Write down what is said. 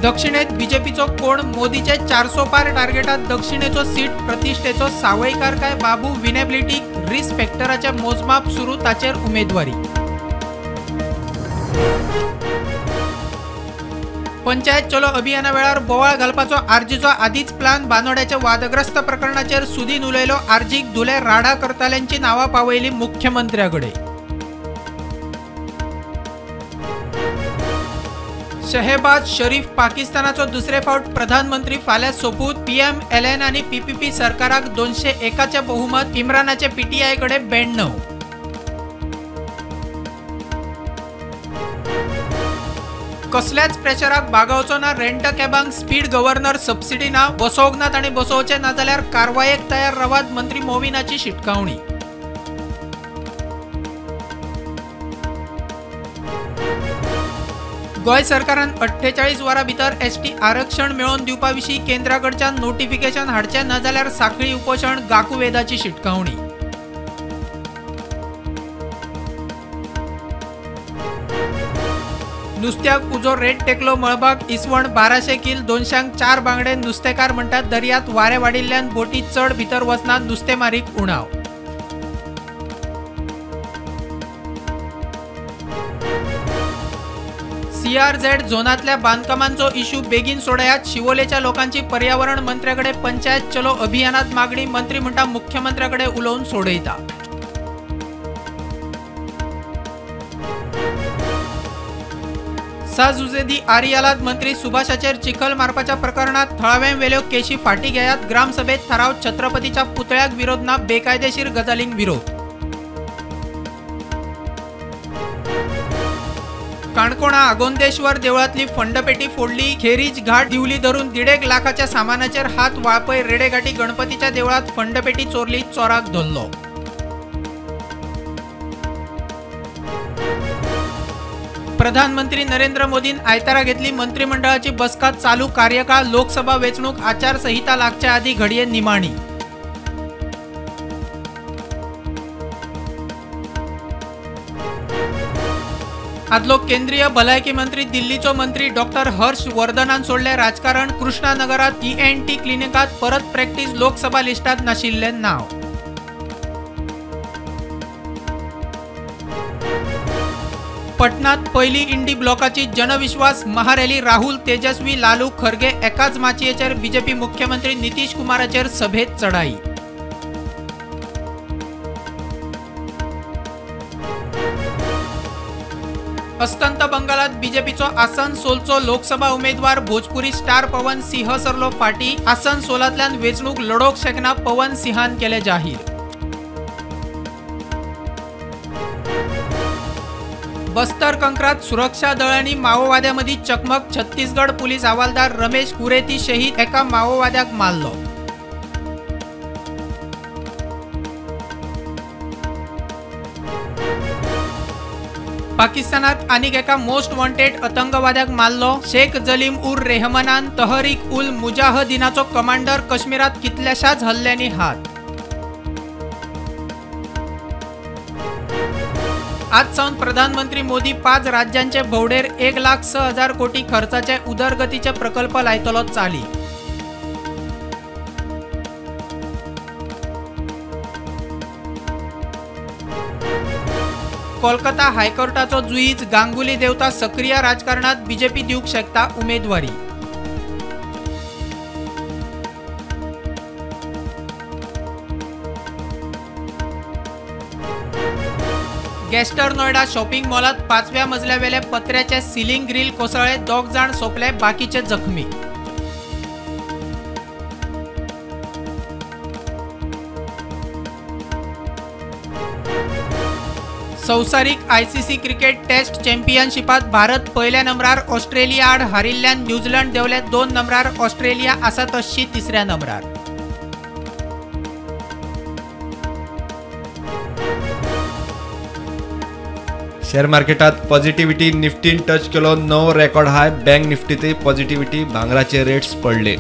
दक्षिणेत बीजेपीचो कोण मोदीचे 400 पार टार्गेटात दक्षिणेचो सीट प्रतिष्ठेचो सावयकार काय बाबू विनेबिलिटी रिस्क फॅक्टराचे मोजमाप सुरू ताचेर उमेदवारी। पंचायत चलो अभियाना वेळार बोवाळ घालपाचो आरजीचो आदीच प्लान बानोड्याच्या वादग्रस्त प्रकरणाचेर सुदीन उलयलो। आरजीक धुले राडा करताल्यांची नांवां पावयली मुख्यमंत्र्याकडे। शहेबाज शरीफ पाकिस्तानाचो दुसरे फावट प्रधानमंत्री फाल्यां सोपूत। पीएमएलएन आनी पीपीपी सरकाराक 201 बहुमत, इम्रानाचे पीटीआय कडे 92। कसल्याच प्रेशराक बागावचो ना, रेंट कॅबांक स्पीड गव्हर्नर सबसिडी ना, बसोवंक नात आनी बसोवचे ना जाल्यार कारवायेक तयार रावात, मंत्री मोविनाची शिटकावणी। गोंय सरकारान 48 वरां भितर एसटी आरक्षण मेळोवन दिवपा विशीं केंद्रा कडच्यान नोटिफिकेशन हाडचें ना जाल्यार साखळी उपोशण, गाकुवेदाची शिटकावणी। नुस्त्याक उजो रेट टेकलो मळबाक, इसवण 1200 किल, 200 4 बांगडे। नुस्तेकार म्हणटात दर्यांत वारें वाडिल्ल्यान बोटी चड भितर वचनात, नुस्तेमारीक उणाव। सीआरझेड झोनांतल्या बांदकामांचो इश्यू बेगीन सोडयात, शिवोलेच्या लोकांची पर्यावरण मंत्र्याकडे पंचायत चलो अभियानात मागणी, मंत्री म्हणटा मुख्यमंत्र्याकडे उलोवन सोडयता। साजुजेदी आरियालात मंत्री सुभाषाचेर चिखल मारपाच्या प्रकरणात थळाव्यांवेल्यो केशी फाटी घेयात, ग्रामसभेत थाराव, छत्रपतीच्या पुतळ्याक विरोध ना, बेकायदेशीर गजालींक विरोध। काणकोणा आगोंदेश्वर देवळांतली फंडपेटी फोडली, खेरीज घाट दिवली धरून 1.5 लाखाच्या सामानाचेर हात। वाळपय रेडेघाटी गणपतीच्या देवळात फंडपेटी चोरली, चोराक धरलो। प्रधानमंत्री नरेंद्र मोदीन आयतारा घेतली मंत्रिमंडळाची बसका, चालू कार्यकाळ लोकसभा वेंचणूक आचारसंहिता लागच्या आदी घडये निमाणी। आदलो केंद्रीय भलायकी मंत्री दिल्लीचो मंत्री डॉक्टर हर्ष वर्धनान सोडले राजकारण, कृष्णानगरात ईएनटी क्लिनिकात परत प्रॅक्टीस, लोकसभा लिस्टात नाशिल्लें नाव। पटनात पहिली इंडी ब्लॉकाची जनविश्वास महारॅली, राहुल तेजस्वी लालू खरगे एकाच माचयेचेर, बीजेपी मुख्यमंत्री नितीश कुमाराचेर सभेत चढाई। अस्तंत बंगालात बीजेपीचो आसनसोलचो लोकसभा उमेदवार भोजपुरी स्टार पवन सिंह सरलो फाटी, आसनसोलांतल्यान वेंचणूक लढोवंक शकना, पवन सिंहान केले जाहीर। बस्तर कंकरात सुरक्षा दळांनी माओवाद्यांमदीं चकमक, छत्तीसगड पुलीस हवालदार रमेश कुरेती शहीद, एका माओवाद्याक मारलो। पाकिस्तानात आनीक एका मोस्ट वॉन्टेड आतंकवाद्याक मारलो। शेख जलीम उर रेहमानान तहरीक उल मुजाहिदीनाचो कमांडर, काश्मीरात कितल्याशाच हल्ल्यांनी हात। आज सावन प्रधानमंत्री मोदी 5 राज्यांचे भोंवडेर 1,06,000 कोटी खर्चाचे उदरगतीचे प्रकल्प लायतलो चाली। कोलकाता हायकोर्टाचो जुईज गांगुली देवता सक्रिय राजकारणात, बीजेपी दिवंक शकता उमेदवारी। गेस्टर नोएडा शॉपिंग मॉलात 5व्या मजल्यावेले पत्र्याचे सिलिंग ग्रील कोसळ्ळे, 2 जाण सोंपले, बाकीचे जखमी। संवसारीक आयसीसी क्रिकेट टेस्ट चॅम्पियनशिपात भारत पयल्या नंबरार, ऑस्ट्रेलिया आड हारिल्ल्यान न्यूझीलंड देंवले 2 नंबरार, ऑस्ट्रेलिया आसा तशी 3ऱ्या नंबरार। शेअर मार्केटात पॉझिटिव्हिटी, निफ्टीन टच केलो 9 रेकॉर्ड हाय, बँक निफ्टीतय पॉझिटिव्हिटी, भांगराचे रेट्स पडले।